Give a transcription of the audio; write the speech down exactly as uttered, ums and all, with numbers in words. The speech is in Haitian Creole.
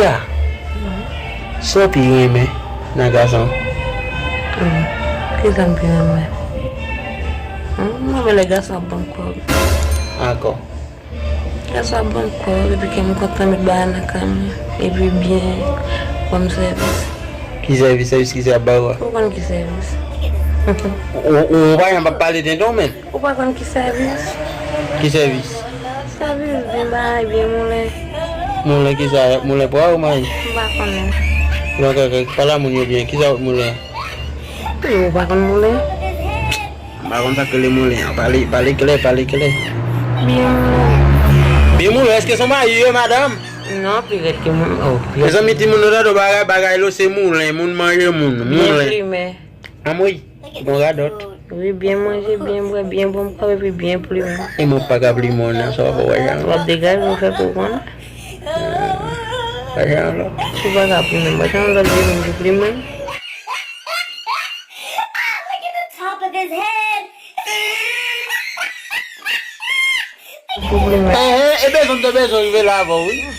Sa w pi renmen nan gason? Hmm, kisa m pi renmen? Hmm, m renmen lè gason ap ban m kòb. Ankò. Gason ap ban m kòb, epi kè m kontan, met bagay nan kè m, epi byen ban m sèvis. Ki sèvis? Sèvis ki sa ap ba w a? Ou konn ki sèvis? Ou, ou, ou pa janm ap pale tenten w menm. Ou pa konn ki sèvis? Ki sèvis? Sèvis byen bay, byen moulen. Moulen ki sa? Moulen pwa ou mayi? M pa konnen. Donk, pale a moun yo byen. Ki sa w ap moulen? Ou pa konn moulen? M pa konn sa k rele moulen an. Pale, pale klè, pale klè. Byen moulen. Byen moulen, èske se yon mayi ye, madanm? Non, pi rèd ke moun. Oh, pi rèd. Mezanmi, timoun, nou tande bagay, bagay lo se moulen, moun manje moun, byen moulen. Plimen. Anmwey, bon radòt. Wi, byen manje, byen bwè, byen bon kòb, epi byen plimen. E mwen pa ka plimen w nan, sa w ap wè jan. W ap degaje w fè pou w konn. Pa jan lòt. Si w pa ka plimen, pa jan lòt vini pou plimen. Pou plimen. Ehe, e bezwen m te bezwen rive la avè w, wi.